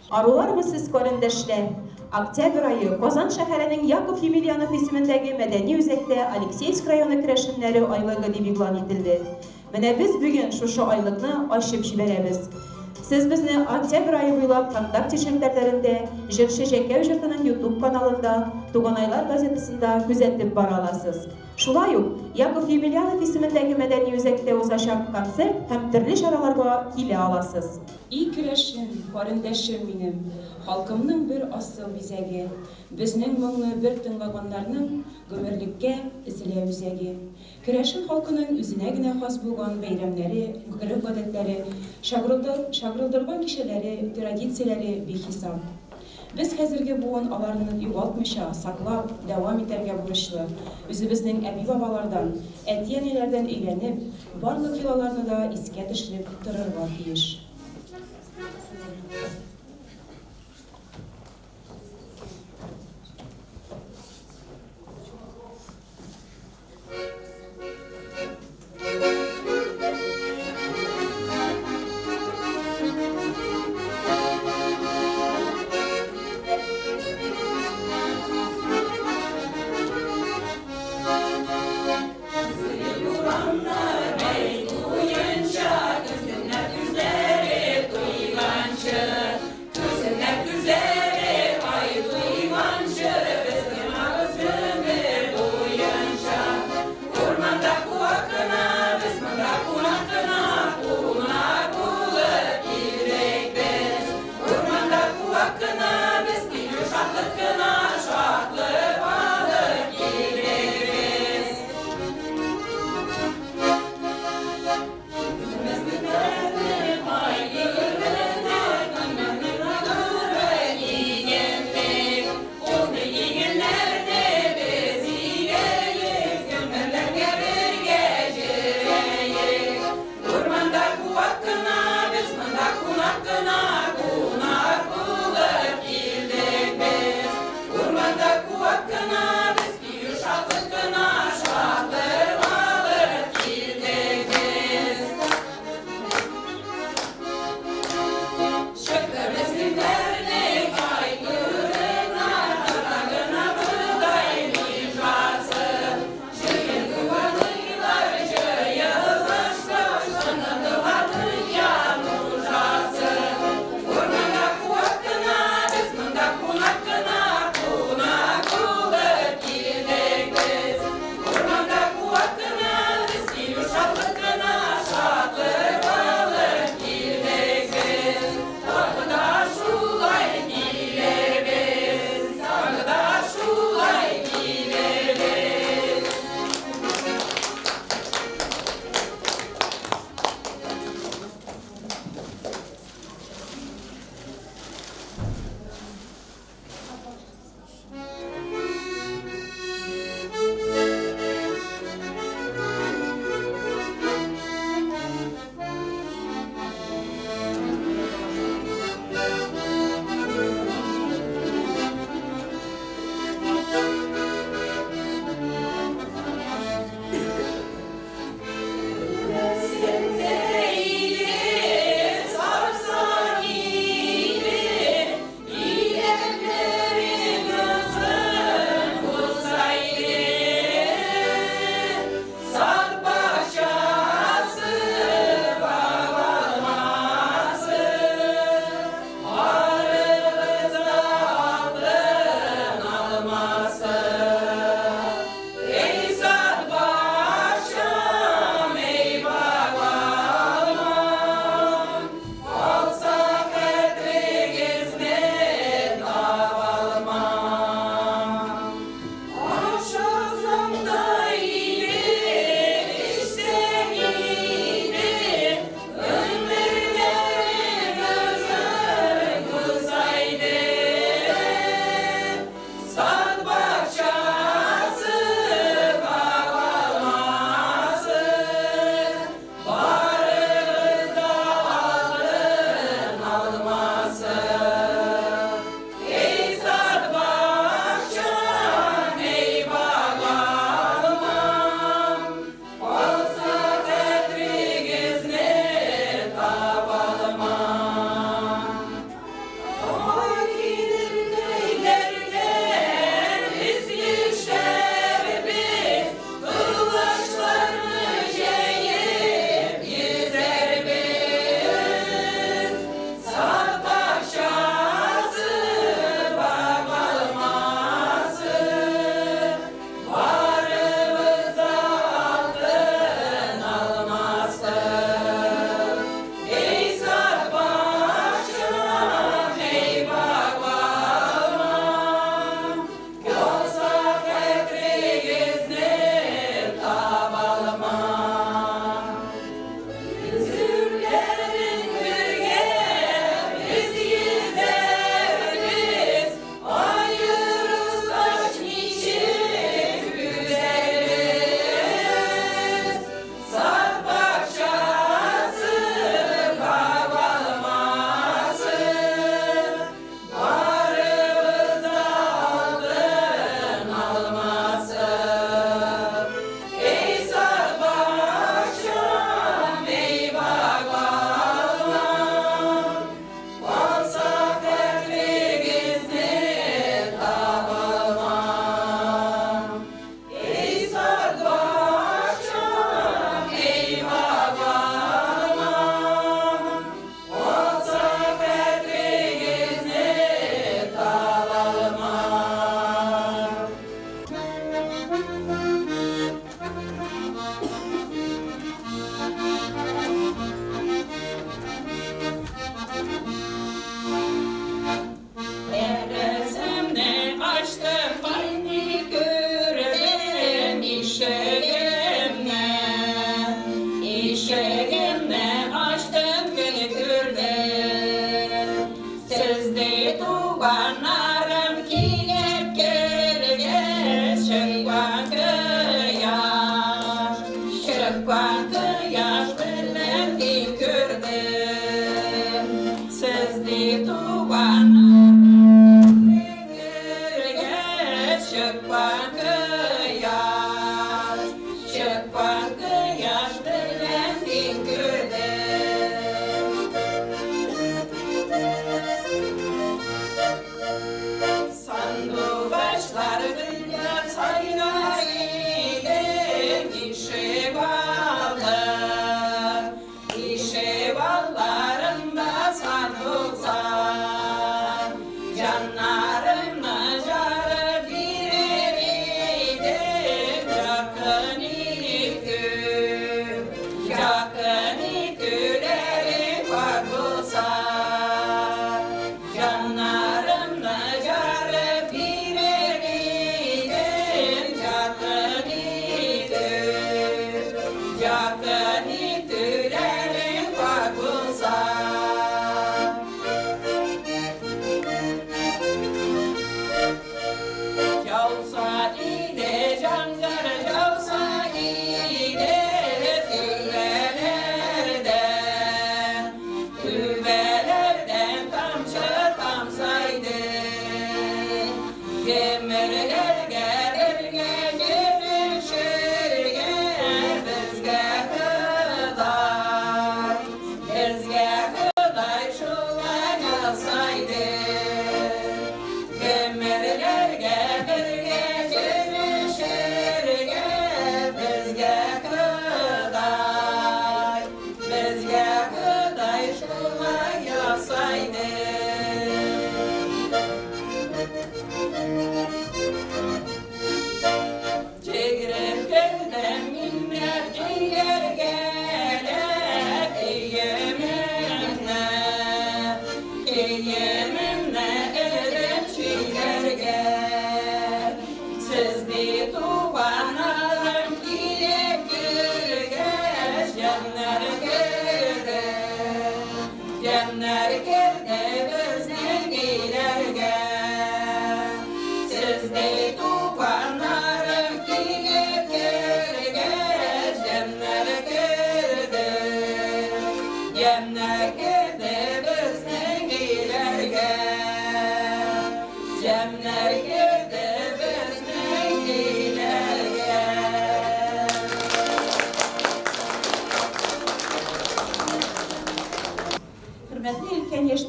Арулармы сез, карендәшләр? Октябрь ае Казан шәһәренең Яков Емельянов исемендәге мәдәни үзәктә Алексеевск районы керәшеннәре айлыгы дип игълан ителде. Менә без бүген шушы айлыкны ачып җибәрәбез. Сез безне октябрь ае буйлап ВКонтакте челтәрләрендә, Җырчы Җәкәү җыртының YouTube каналында, Туганайлар газетасында күзәтеп бара аласыз. Шулай ук Яков Емельянов исемендәге мәдәни үзәктә узачак концерт һәм төрле чараларга килә аласыз. И керәшен, карендәшем минем, Халкымның бер асыл бизәге. Безнең моңны бер тыңлаганнарның Гомерлеккә өзелә үзәге. Керәшен халкының үзенә генә хас булган бәйрәмнәре, гореф-гадәтләре, чагылдырган кичәләре, традицияләре бихисап. Без, хәзерге буын, аларны югалтмыйча, саклап, дәвам итәргә бурычлы. Үзебезнең әби-бабалардан, әти-әниләрдән өйрәнеп, барлык йолаларны да искә төшереп торырга тиеш.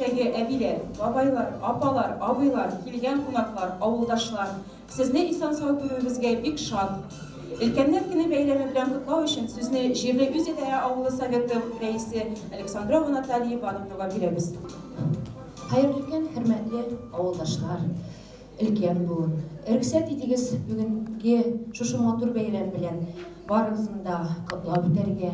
яшьтәге әбиләр, бабайлар, апалар, абыйлар, килгән кунаклар, авылдашлар! Сезне исән-сау күрүебезгә бик шат. Өлкәннәр көне бәйрәме белән котлау өчен сүзне җирле үзидарә авылы советы рәисе Александрова Наталья Ивановнага бирәбез. Хәерле көн, хөрмәтле авылдашлар, өлкән буын! Рөхсәт итегез, бүгенге шушы матур бәйрәм белән барыгызны да котлап үтәргә.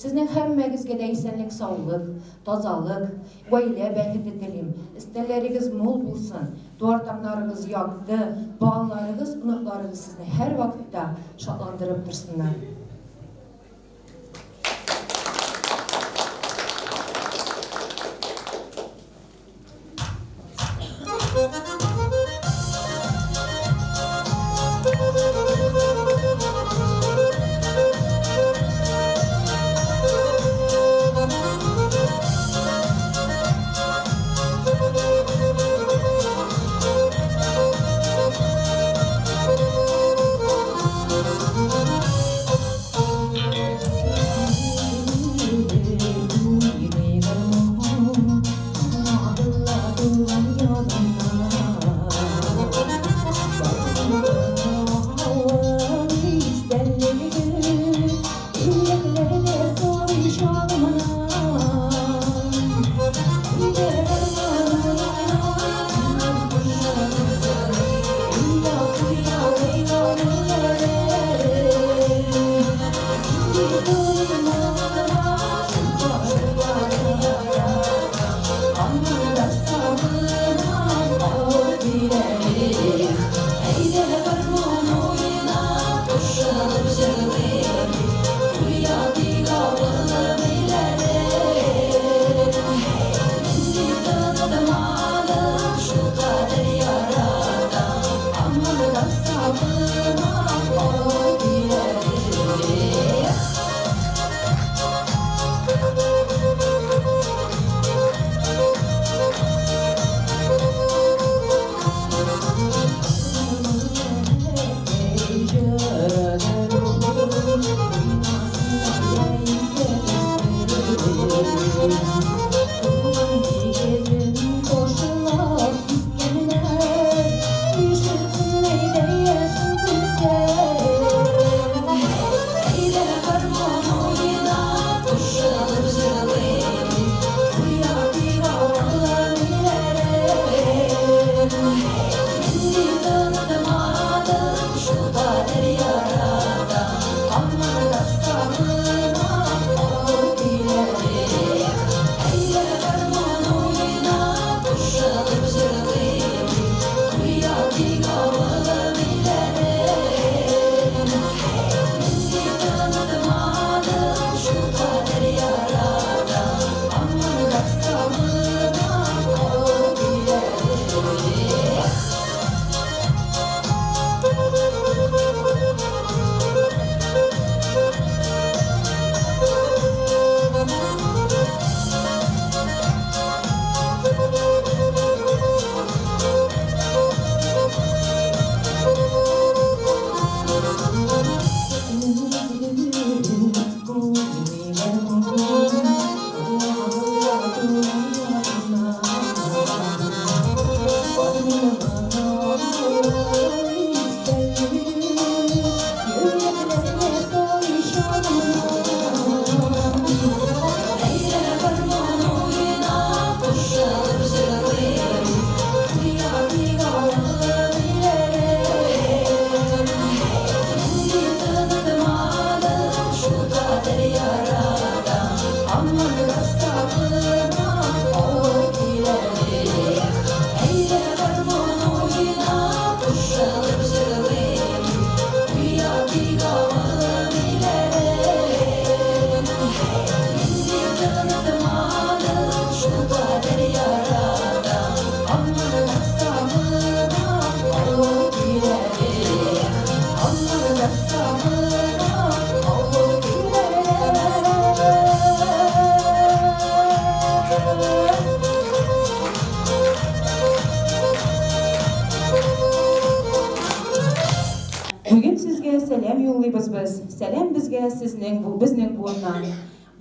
Сезнең һәммәгезгә дә исәнлек-саулык, тазалык, гаилә бәхете телим. Өстәлләрегез мул булсын, туар таңнарыгыз якты, балаларыгыз, оныкларыгыз сезне һәрвакытта шатландырып торсыннар. Бүген сезгә сәлам юллыйбыз без, Сәлам безгә сезнең бу, безнең буыннан.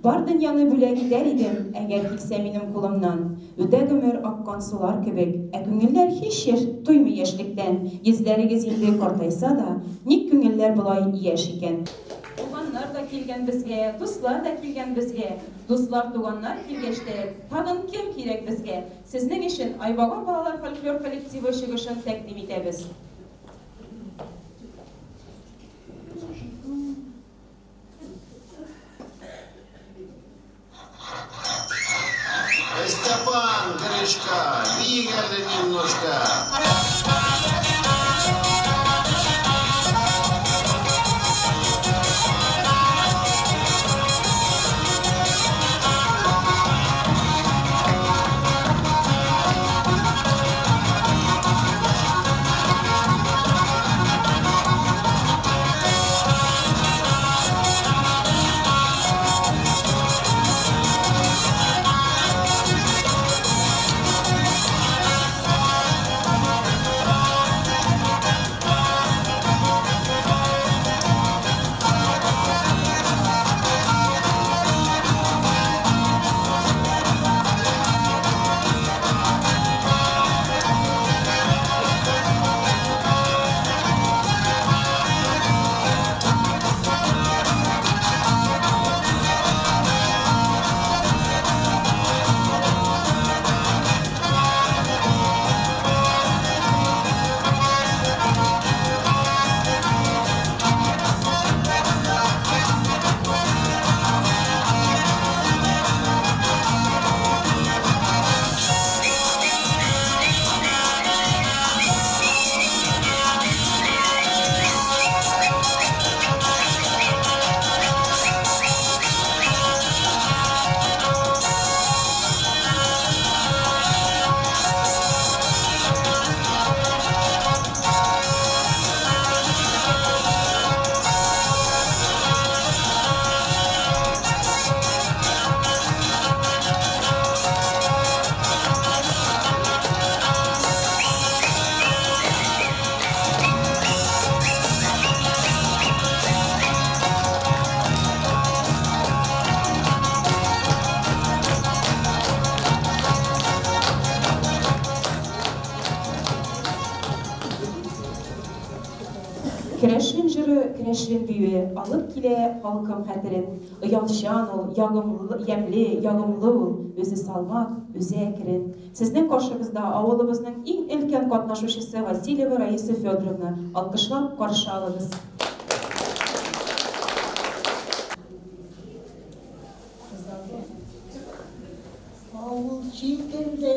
Бар дөньяны бүләк итәр идем, әгәр килсә минем кулымнан. Үтә гомер аккан сулар кебек, ә күңелләр һич яшь, туймый яшьлектән. Йөзләрегез инде картайса да, ник күңелләр болай яшь икән? Туганнар да килгән безгә, дуслар да килгән безгә. Дуслар, туганнар килгәч тә, тагын кем кирәк безгә? Сезнең өчен Айбагыр балалар фольклор коллективы чыгышын тәкъдим итәбез. Степан, Гришка, биик әле немножко. Керәшен җыры, керәшен биюе алып килә халкым хәтерен. Оялчан ул, ягымлы, ямьле, ягымлы ул, үзе салмак, үзе әкрен. Сезнең каршыгызда авылыбызның иң өлкән катнашучысы Васильева Раиса Федоровна. Алкышлап каршы алыгыз. Авыл читендә,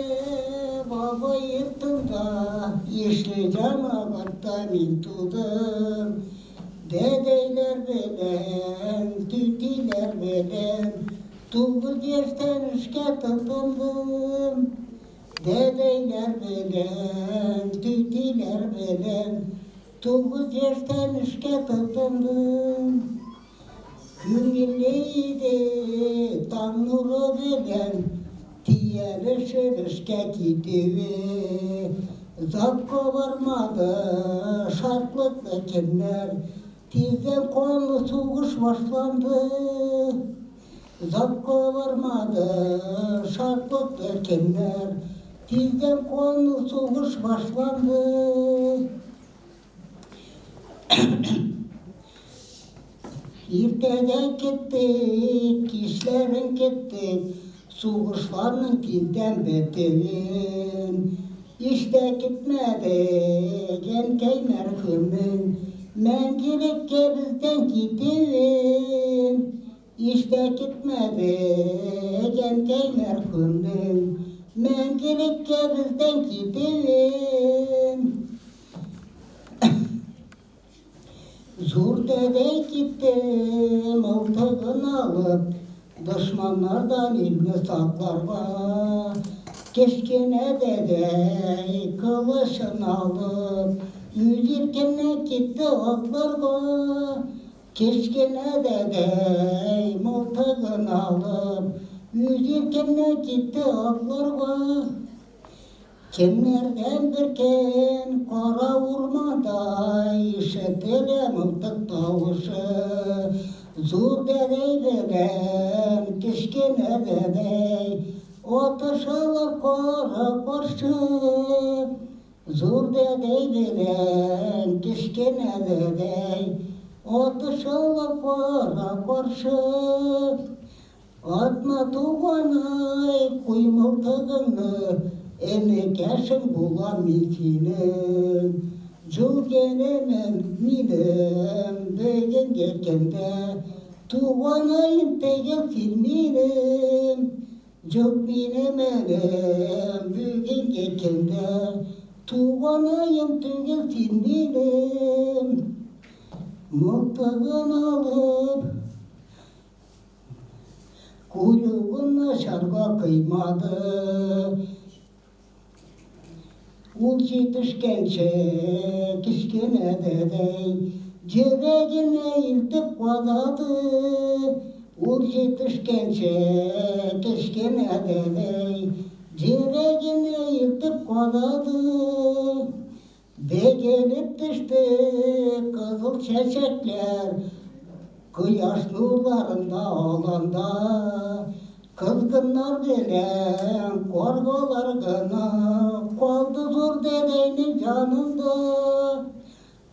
бабай йортында, ишле җәмәгатьтә мин тудым. Дәдәйләр белән, түтиләр белән 9 яшьтән эшкә тотындым. Дәдәйләр белән, түтиләр белән 9 яшьтән эшкә тотындым. Күңелле иде таң нуры белән төялешеп эшкә китүе. Озакка бармады шатлыклы көннәр, тиздән канлы сугыш башланды. Озакка бармады шатлыклы көннәр, тиздән канлы сугыш башланды. Иртәдән киттек, кичләрен киттек, сугышларның тиздән бетүен. Истә китмәде әнкәй мәрхүмнең мәңгелеккә бездән китүен. Истә китмәде әнкәй мәрхүмнең мәңгелеккә бездән китүен. Зур дәдәй китте мылтыгын алып, дошманнардан илне сакларга. Кечкенә дәдәй кылычын алып, үз иркеннән китте атларга. Кечкенә дәдәй мылтыгын алып, үз иркеннән китте атларга. Көннәрдән бер көн кара урманда ишетелә мылтык тавышы. Зур дәдәй белән кечкенә дәдәй атышалар кара-каршы. Зур дәдәй белән кечкенә дәдәй атышалар кара-каршы. Атма, туганай, куй мылтыгыңны, энекәшең булам мин синең. Җүгенемен минем бүгенге көндә, туганаем түгел син минем. Юк минем энем бүгенге көндә, туганаем түгел син минем. Мылтыгын алып, Куюгын начарга кыймады. Ул җитешкәнче кечкенә дәдәй йөрәгенә илтеп кадады. Ул җитешкәнче кечкенә дәдәй йөрәгенә илтеп кадады. Бөгелеп төште кызыл чәчәкләр Кояш нурларында аланда. Кызгыннар белән каргалар гына Калды зур дәдәйнең янында.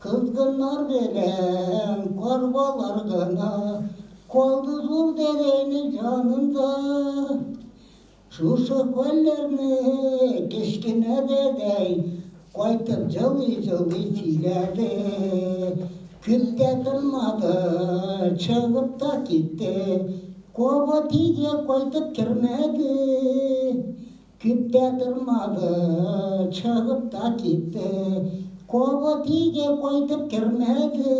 Кызгыннар белән каргалар гына Калды зур дәдәйнең янында. Шушы хәлләрне кечкенә дәдәй кайтып җылый-җылый сөйләде. Күп тә тормады, чыгып та китте. Кабат өйгә кайтып кермәде. Күп тә тормады, чыгып та китте. Кабат өйгә кайтып кермәде.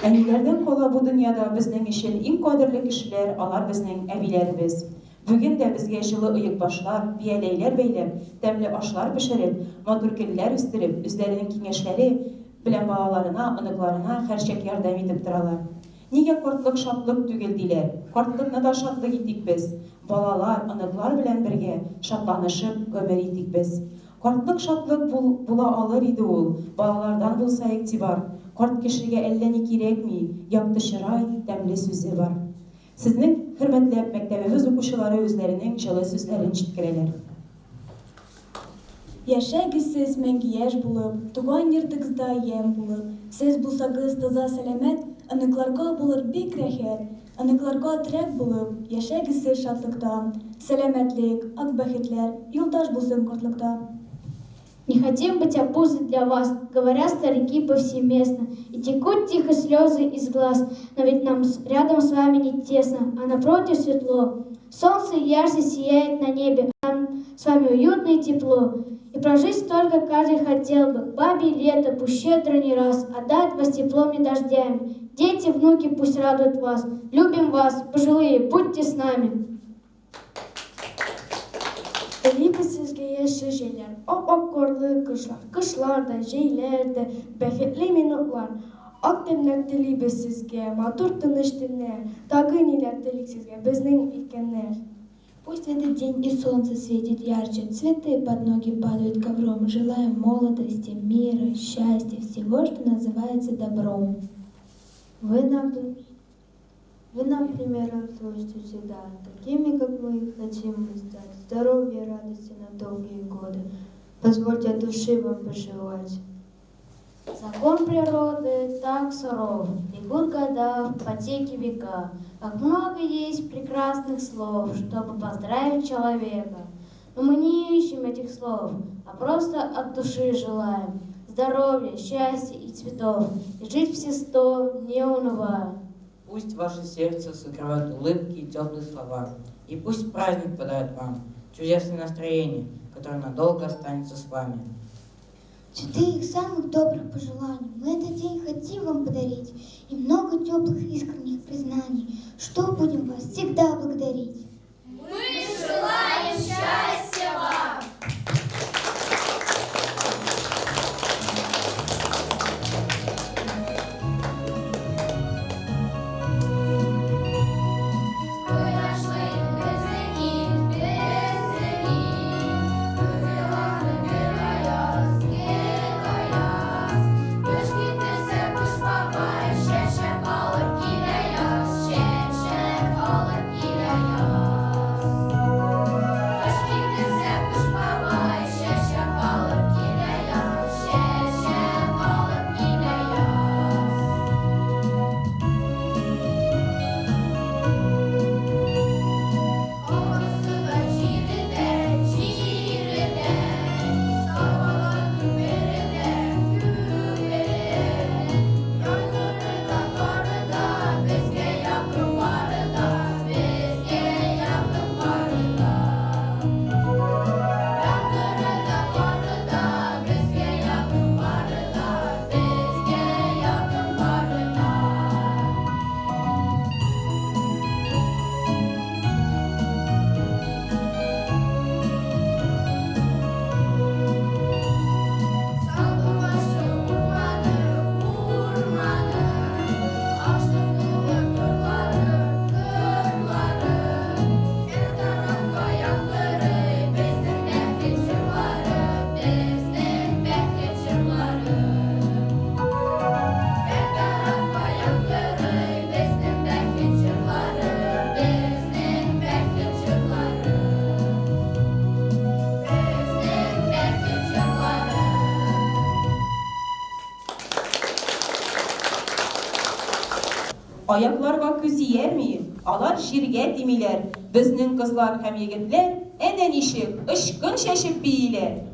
Әниләрдән кала бу дөньяда безнең өчен иң кадерле кешеләр, алар безнең әбиләребез. Бүген дә безгә җылы оекбашлар, бияләйләр бәйләп, тәмле ашлар пешереп, матур гөлләр үстереп, үзләренең киңәшләре белән балаларына, оныкларына һәрчак ярдәм итеп торалар. Нигә картлык шатлык түгел, диләр. Картлыкны да шатлык итик без. Балалар, оныклар белән бергә шатланышып гомер итик без. Картлык шатлык бул була алыр иде ул, балалардан булса игътибар. Карт кешегә әллә ни кирәкми, якты чырай, тәмле сүзе бар. Сезнең хөрмәтләп, мәктәбебез укучылары үзләренең җылы сүзләрен җиткерәләр. Яшәгез сез мәңге яшь булып, Туган йортыгызда ямь булып. Сез булсагыз таза сәламәт, Оныкларга булыр бик рәхәт. Оныкларга терәк булып, Яшәгез сез шатлыкта. Сәламәтлек, ак бәхетләр Юлдаш булсын картлыкта. Не хотим быть обузой для вас, говорят старики повсеместно, и текут тихо слезы из глаз, но ведь нам рядом с вами не тесно, а напротив светло. Солнце ярче сияет на небе, а нам с вами уютно и тепло. И прожить столько каждый хотел бы, бабе лето, пусть щедро не раз, отдать вас теплом и дождями. Дети, внуки пусть радуют вас, любим вас, пожилые, будьте с нами. Телибез сезгә яшел җәйләр, ап-ак карлы кышлар, Кышлар да, җәйләр дә, бәхетле минутлар. Ак төннәр телибез сезгә, матур тыныч төннәр, Тагы ниләр телик сезгә, безнең өлкәннәр. Пусть в этот день и солнце светит ярче, цветы под ноги падают ковром. Желаем молодости, мира, счастья, всего, что называется добром. Вы нам, вы нам примером служите всегда, такими, как мы хотим мы стать. Здоровья и радости на долгие годы. Позвольте от души вам пожелать. Закон природы так суров, бегут года, в потеки века. Как много есть прекрасных слов, чтобы поздравить человека. Но мы не ищем этих слов, а просто от души желаем здоровья, счастья и цветов, и жить все сто, не унывая. Пусть ваше сердце согревают улыбки и теплые слова, и пусть праздник подарит вам чудесное настроение, которое надолго останется с вами. Цветы их самых добрых пожеланий мы этот день хотим вам подарить и много теплых искренних признаний, что будем вас всегда благодарить. Мы желаем счастья вам! Кояшлы безнең ил, безнең ил, Гел аны гел аяз, гел аяз. Кыш китерсә, кыш Аякларга күз иярми, алар җиргә тимиләр. Безнең кызлар һәм егетләр әнә ничек очкын чәчеп бииләр!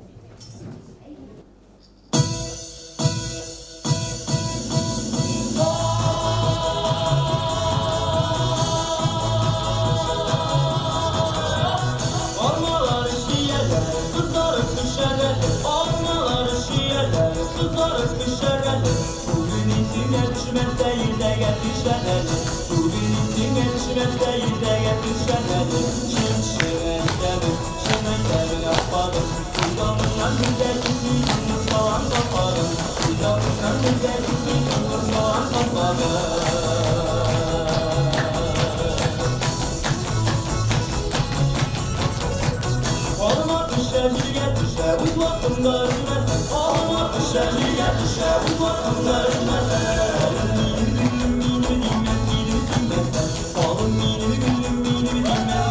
Алмалар чияләр, кызарып пешәр әле. Алмалар чияләр, кызарып пешәр әле. Бүген исеңә төшмәсә, иртәгә төшәр әле. Бүген исеңә төшмәсә, иртәгә төшәр әле. Чын-чын әйтәмен, чын әйтәмен, аппагым. Күз алдымнан бер дә китми йомыркалан калфагым. Күз алдымнан бер дә китми йомыркалан калфагым. Алма пешә, җиргә төшә, үз вакытында өзмәсәң. Алма пешә, җиргә төшә, үз вакытында өзмәсәң. Минем гөлем, мине димәс идем сөймәсәң. Алым минем гөлем, мине димәс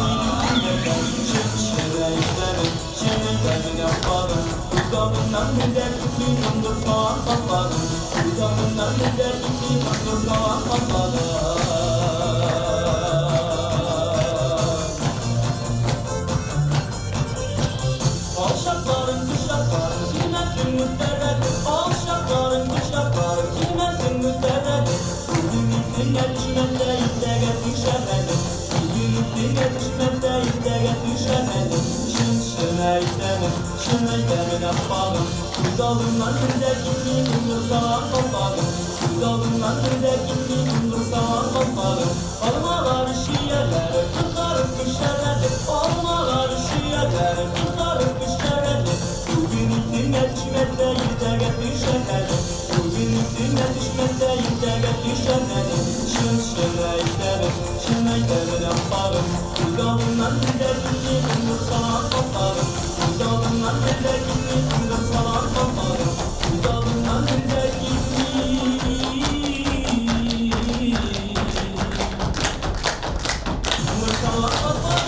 идем сөймәсәң. Чын-чын әйтәмен, чын әйтәмен, аппагым. Күз алдымнан бер дә китми йомыркалан калфагым. Күз алдымнан бер дә китми йомыркалан калфагым. Alçakların kuşakların girmezsin müsterredi. Alçakların kuşakların girmezsin müsterredi. Bugün üstüne düşmezse irtəgə düşər əli. Bugün üstüne düşmezse irtəgə düşər əli. Çın çın әйтәмен, чын әйтәмен, аппагым. Күз алдымнан бер дә китми йомыркалан калфагым. Күз алдымнан бер дә китми йомыркалан калфагым. Алмалар чияләр, кызарып пешәр әле. Алмалар чияләр, кызарып пешәр әле. Бүген исеңә төшмәсә, иртәгә төшәр әле. Бүген исеңә төшмәсә, иртәгә төшәр әле. Чын-чын әйтәмен, чын әйтәмен, аппагым. Күз алдымнан бер дә китми йомыркалан калфагым. Күз алдымнан бер дә китми йомыркалан калфагым. Күз алдымнан бер дә китми йомыркалан калфагым.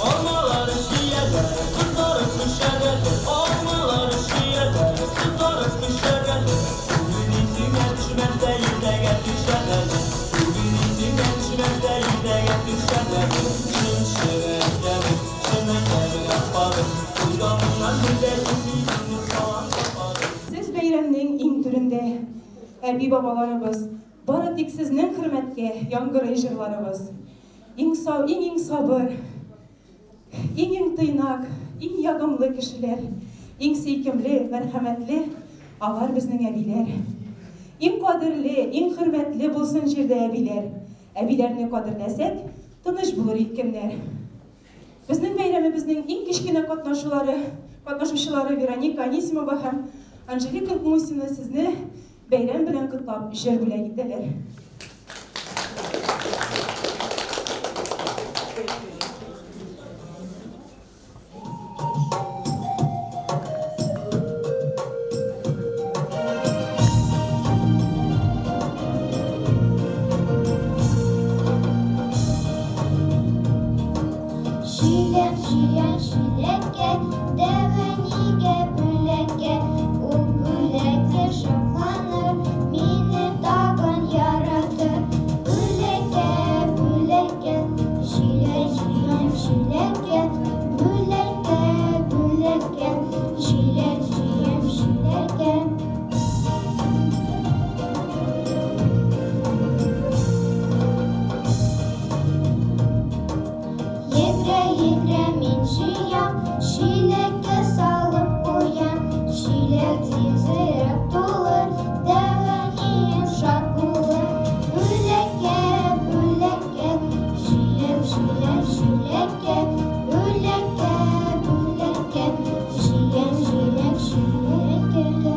Алмалар чияләр, кызарып пешәр әле. Алмалар чияләр, кызарып пешәр әле. Бүген исеңә төшмәсә, иртәгә төшәр әле. Бүген исеңә төшмәсә, иртәгә төшәр әле. Чын-чын әйтәмен, чын әйтәмен, аппагым. Күз алдымнан бер дә китми йомыркалан калфагым. Сез бәйрәмнең иң түрендә, әби-бабаларыбыз, бары тик сезнең хөрмәткә яңгырый җырларыбыз. Иң сау, иң-иң сабыр, иң-иң тыйнак, иң ягымлы кешеләр, иң сөйкемле, мәрхәмәтле, алар безнең әбиләр. Иң кадерле, иң хөрмәтле булсын җирдә әбиләр. Әбиләрне кадерләсәк, тыныч булыр ил-көннәр. Безнең бәйрәмебезнең иң кечкенә катнашулары, катнашучылары Вероника Анисимова һәм Анжелика Мусина сезне бәйрәм белән котлап җыр бүләк итәләр. Җиләк җыям чиләккә, дәү әнигә бүләккә. Ул бүләккә шатланыр, мине тагын яратыр. Бүләккә, бүләккә, җиләк җыям чиләккә. Бүләккә, бүләккә, җиләк җыям чиләккә. Йөгерә-йөгерә мин җыям, чиләккә салып куям. Чиләк тизрәк тулыр, дәү әнием шат булыр. Бүләккә, бүләккә, җыям җиләк чиләккә. Бүләккә, бүләккә, җыям җиләк чиләккә.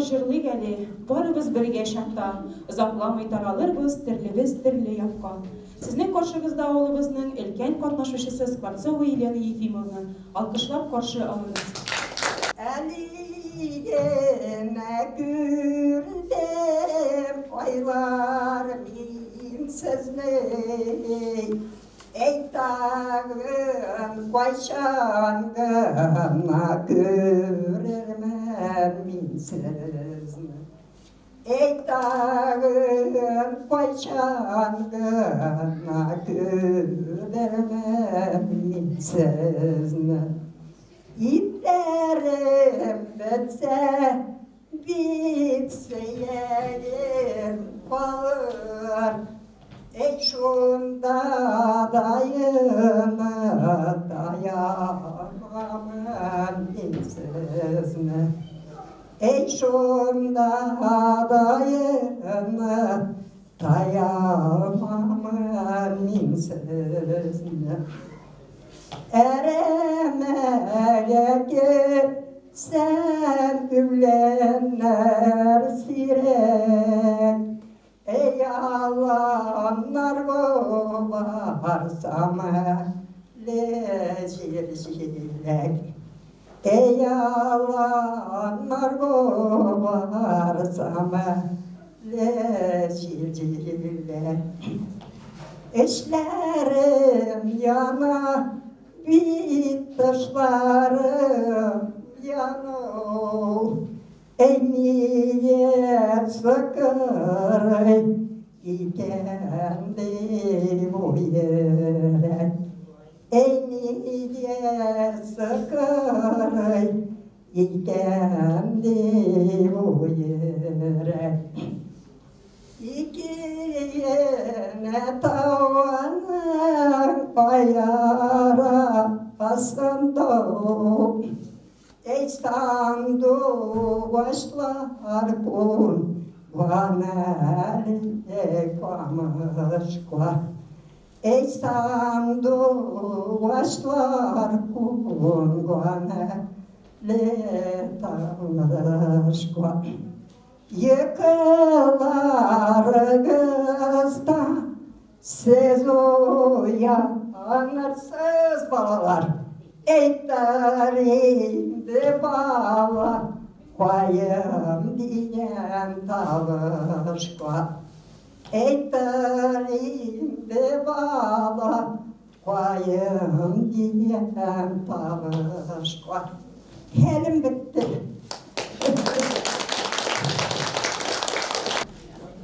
җырлыйк әле, барыбыз бергә чакта, Озакламый таралырбыз, төрлебез төрле якка. Сезнең каршыгызда авылыбызның өлкән катнашучысы Скворцова Елена Ефимовна. Алкышлап каршы алыгыз. Әле генә күрдем айлар мин сезне. Әй тагын кайчан гына күрермен мин сезне. Әй тагын кайчан гына күрермен мин сезне. Итләрем бетсә, бит сөягем калыр. Эй шунда даемы таянамын мин сезне. Эй шунда даемы таянамын мин сезне. Әрәмәгә китсәм үләннәр сирәк. Эй аланнар барсам әле җир җиләк. Эй аланнар барсам әле җир җиләк. Эчләрем яна, бит тышларым яну. Эй ният сыкрый икән ди бу йөрәк. Эй ният сыкрый икән ди бу йөрәк. Ике генә тауның арасында Эй сандугачлар кунган әле камышка. Эй сандугачлар кунган әле камышка. Йокыларыгызда сез уянырсыз, балалар. Әйтер инде бала, каем дигән тавышка. Әйтер инде бала, каем дигән тавышка. Хәлем бетте.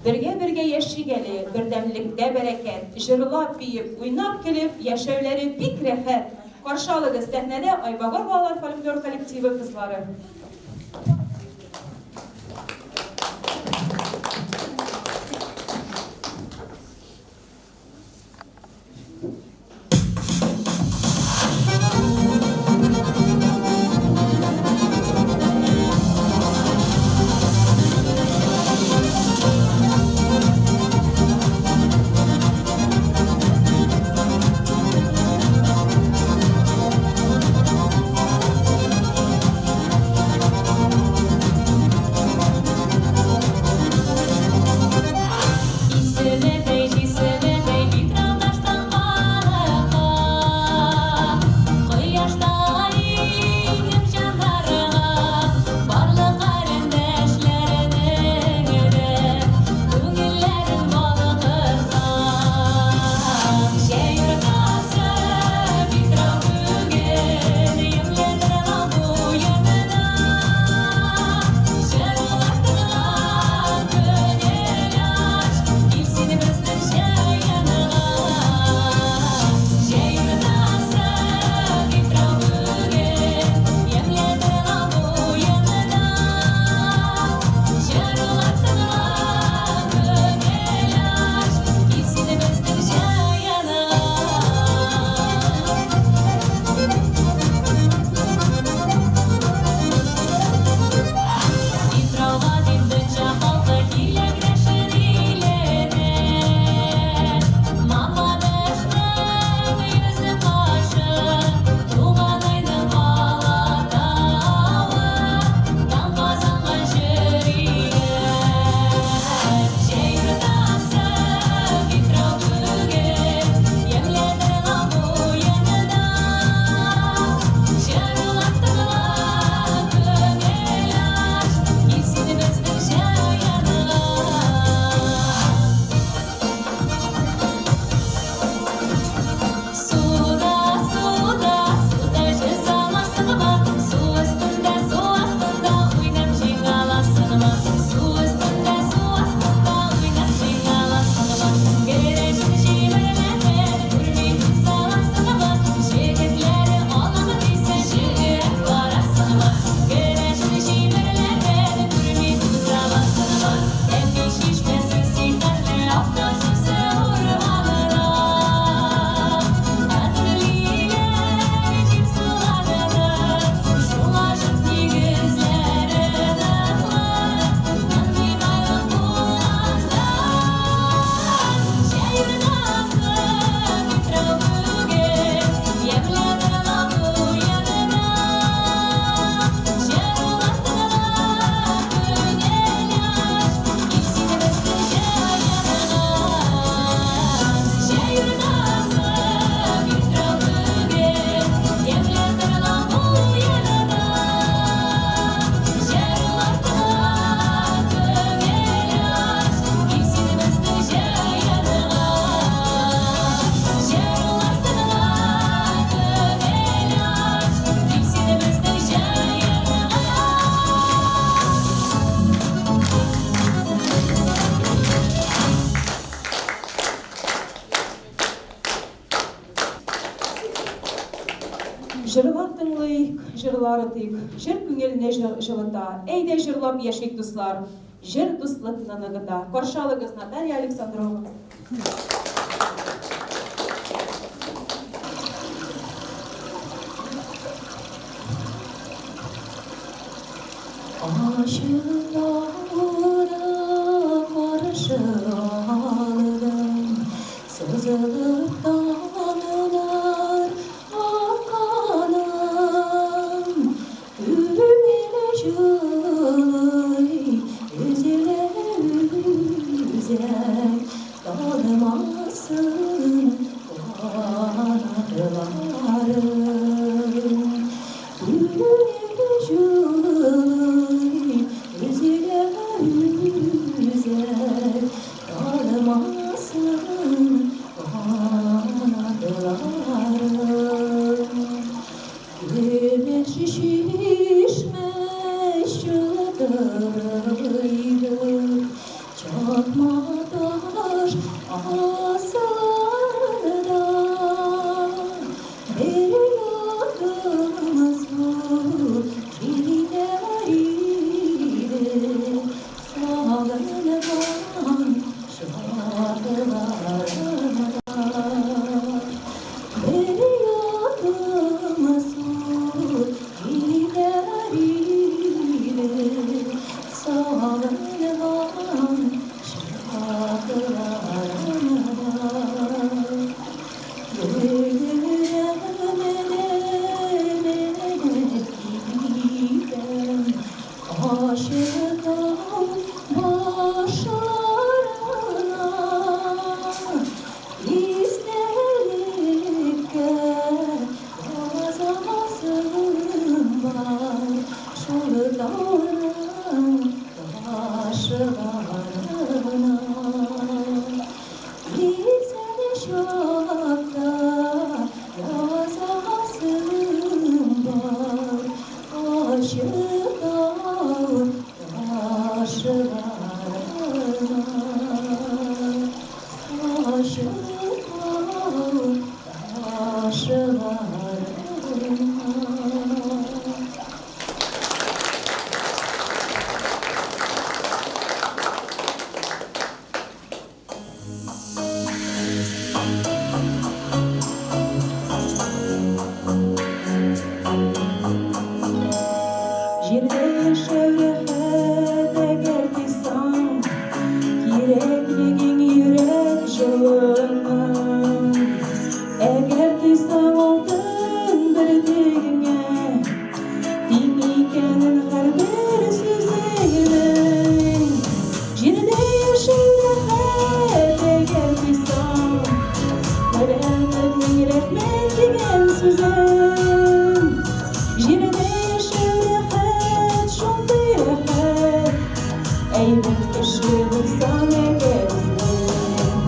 Бергә-бергә яшик әле, бердәмлектә бәрәкәт. Җырлап, биеп, уйнап, көлеп, яшәүләре бик рәхәт. Каршы алыгыз, сәхнәдә Айбагыр балалар фольклор коллективы кызлары. Исемедәй, җисемедәй, Питрау таштан кара. Җырлар тыңлыйк, җырлар отыйк, Җыр күңелне җылыта. Әйдә җырлап яшик, дуслар, Җыр дуслыкны ныгыта. Каршы алыгыз, Наталья Александрова. Ачыкларны каршы алдым, Сызылып таңнар атканым. Күңел җылый, өзелә үзәк, Танымасын канатларым. Күңел җылый, өзелә үзәк, Танымасын канатларым. Көмеш чишмә чылтырыйды, Чакма таш асыларда. Бер йотым су җитәр иде, Сагынган чакларымда. Бер йотым су җитәр иде, Сагынган чакларымда. Гөлгенәм китәм Ачы тау башларына, Истәлеккә язасым бар Шул тауның ташларына. Исән чакта язасым бар Ачы тау ташларына, Ачы тау ташларына. Җирдә яшәү рәхәт, әгәр тойсаң, Кирәклеген йөрәк җылының. Әгәр тойсаң алтын бөртегеңә Тиң икәнен һәрбер сүзеңнең. Җирдә яшәү рәхәт, әгәр тойсаң, Күрәменең рәхмәт дигән сүзен. Җирдә яшәү рәхәт, шундый рәхәт, Әйбәт кеше булсаң әгәр үзең.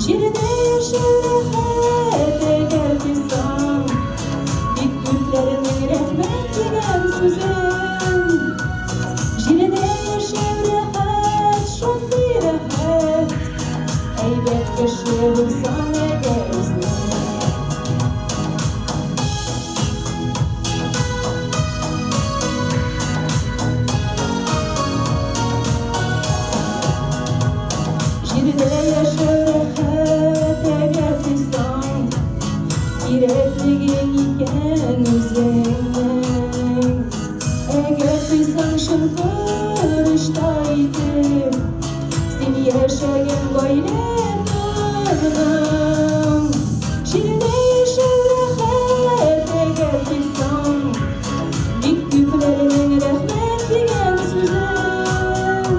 Җирдә яшәү рәхәт, әгәр тойсаң, Бик күпләрнең рәхмәт дигән сүзен. Җирдә яшәү рәхәт, шундый рәхәт, Әйбәт кеше булсаң әгәр үзең. Җирдә яшәү рәхәт, әгәр тойсаң, Кирәклеген икән үзеңнең. Әгәр тойсаң чын корычтай итеп, Син яшәгән гаилә нурының. Җирдә яшәү рәхәт, әгәр тойсаң, Бик күпләрнең рәхмәт дигән сүзен.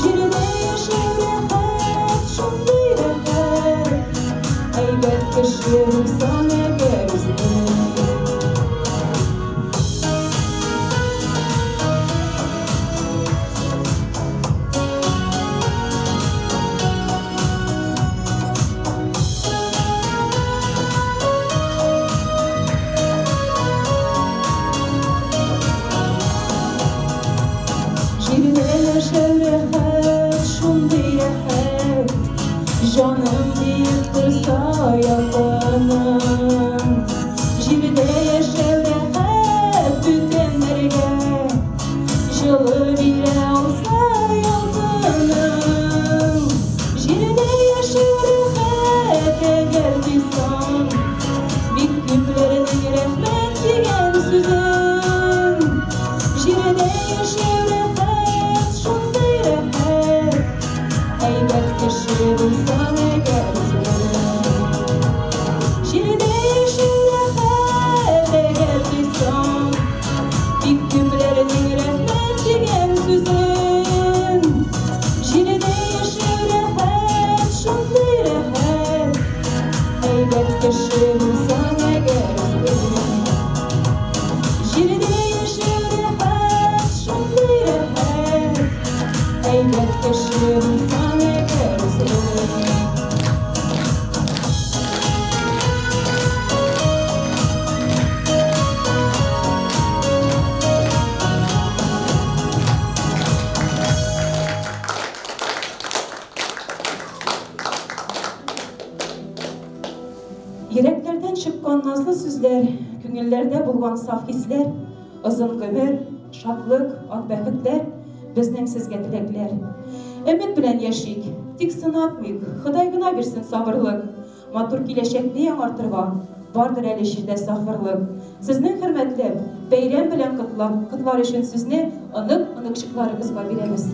Җирдә яшәү рәхәт, шундый рәхәт, Әйбәт кеше булсаң әгәр үзең. Җирдә яшәү рәхәт, шундый рәхәт, Җаным диеп торса якыным. әгәр тойсаң, бик күпләрнең рәхмәт дигән сүзен. Җирдә яшәү рәхәт, шундый рәхәт, әйбәт кеше булсаң әгәр үзең. Җирдә яшәү рәхәт, әгәр тойсаң, бик күпләрнең рәхмәт дигән сүзен. Җирдә яшәү рәхәт, шундый рәхәт, әйбәт кеше булсаң әгәр үзең. Җирдә яшәү рәхәт, шундый рәхәт, әйбәт кеше булсаң әгәр үзең. Йөрәкләрдән чыккан назлы сүзләр, күңелләрдә булган саф хисләр, озын гомер, шатлык, ак бәхетләр, безнең сезгә теләкләр. Өмет белән яшик, тик сынатмыйк, Ходай гына бирсен сабырлык. Матур киләчәкне яңартырга, бардыр әле җирдә сафырлык. Сезнең хөрмәтләп, бәйрәм белән котлап, котлар өчен сүзне онык, оныкчыкларыгызга бирәбез.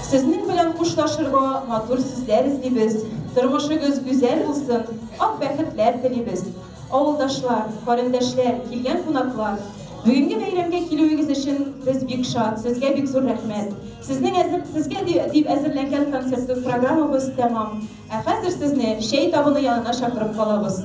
Сезнең белән хушлашырга матур сүзләр эзлибез. Тормышыгыз гүзәл булсын, ак бәхетләр телибез. Авылдашлар, карендәшләр, килгән кунаклар, бүгенге бәйрәмгә килүегез өчен без бик шат, сезгә бик зур рәхмәт. Сезнең әзер, сезгә дип әзерләнгән концерт программабыз тәмам. Ә хәзер сезне чәй табыны янына чакырып калабыз.